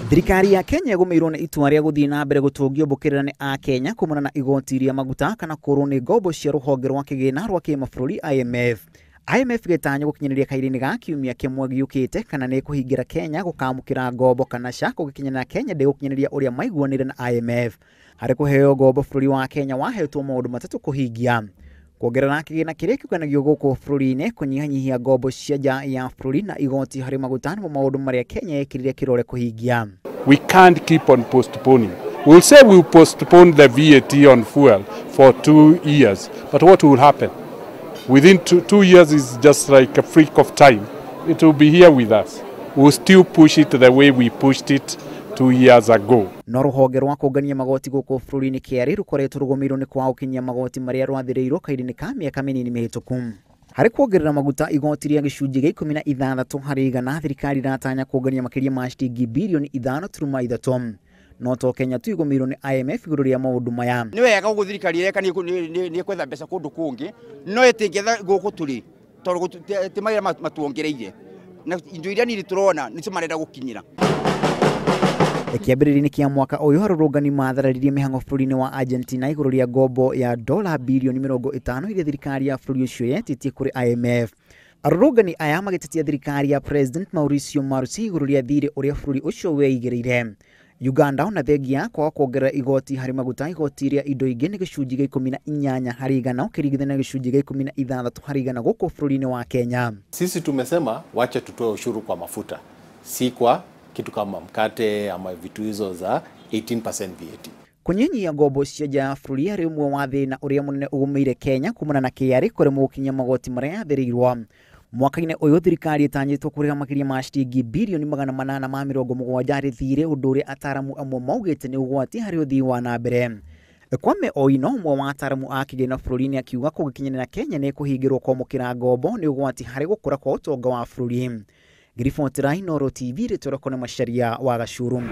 Thirikari ya Kenya ĩgũmĩirwo nĩ itua rĩa gũthiĩ na mbere gũtũngio mbũkĩrĩra nĩ Akenya kumana na igoti rĩa maguta kana kũrwo nĩ ngombo cia rũhonge rwa kĩgĩna rwa kĩmabũrũri IMF. IMF gĩtanywo gũkinyanĩria kahinda-inĩ ga kiumia kĩmwe gĩũkĩte kana nĩ ĩkũhingĩra Kenya gũkamũkĩra ngombo kana ca kũgĩkinyanĩra Kenya ndĩgũkinyanĩria ũrĩa maiguanĩire na IMF. Harĩ kũheo ngombo bũrũri wa Kenya wahetwo maũndũ matatũ kũhingia: kuongerera kĩgĩna kĩrĩa kĩũnganagio gũkũ bũrũri-inĩ, kũnyihanyihia ngombo cia nja ya bũrũri na igoti harĩ maguta nĩmo maũndũ marĩa Kenya yekĩrire kĩrore kũhingia. We can't keep on postponing. We'll say we'll postpone the VAT on fuel for 2 years, but what will happen? Within 2 years is just like a freak of time. It will be here with us. We'll still push it the way we pushed it 2 years ago. No rũhonge rwa kũngania magoti gũkũ bũrũri-inĩ KRA rũkoretwo rũgũmĩirwo nĩ kwaga gũkinyia magoti marĩa rwathĩrĩirwo kahinda-inĩ ka mĩaka mĩnini mĩhĩtũku. Harĩ kuongerera maguta igoti rĩa gĩcunjĩ gĩa 16 harĩ igana, thirikari ĩratanya kũngania makĩria ma ciringi birioni 5.3. No to Kenya tu igũmĩirwo nĩ IMF igũrũ rĩa maũndũ maya. Nĩ wega ũguo thirikari ĩreka nĩ ĩkwetha mbeca kũndũ kũngĩ, no ĩtingĩetha gũkũ tũrĩ tondũ ti mawĩra matuongereire na indo iria nini tũrona nĩcio marenda gũkinyĩra. Kĩambĩrĩria-inĩ kĩa mwaka ũyũ arũrũngani mathararirie mĩhang'o bũrũri-inĩ wa Argentina igũrũ rĩa ngombo ya dola birioni 50 iria thirikari ya bũrũri ũcio yetĩtie kũrĩ IMF. Arũrũngani aya magĩtetia thirikari ya President Mauricio Macri igũrũ rĩa thirĩ ũrĩa bũrũri ũcio weigĩrĩire. Uganda ona thengia kwaga kuongerera igoti harĩ maguta, igoti rĩa indo ingĩ nĩ gĩcunjĩ gĩa 18 harĩ igana ũkĩringithania na gĩcunjĩ gĩa 16 harĩ igana gũkũ bũrũri-inĩ wa Kenya. Sisi tumesema wache tutoe ushuru kwa mafuta, si kwa kitu kama mkate ama vitu hizo za 18% VAT. Kũnyihanyihia ngombo cia nja ya bũrũri harĩ ũmwe wa thĩna ũrĩa mũnene ũgũmĩire Kenya kumana na KRA kũremwo gũkinyia magoti marĩa yathĩrĩirwo. Mwaka-inĩ ũyũ thirikari ĩtanyĩtwo kũrĩha makĩria ma ciringi birioni 870 harĩ thirĩ, ũndũ ũrĩa ataramu amwe maugĩte nĩ ũgwati harĩ ũthii wa na mbere. Kwame Oino, ũmwe wa ataramu a kĩgĩna bũrũri-inĩ, akiuga kũgĩkinyanĩra Kenya nĩ ĩkũhingĩrwo kwamũkĩra ngombo nĩ ũgwati harĩ gũkũra kwa ũtonga wa bũrũri. Ngiribotera Inooro TV, rĩtwa rĩakwa nĩ Macharia wa Gacuru.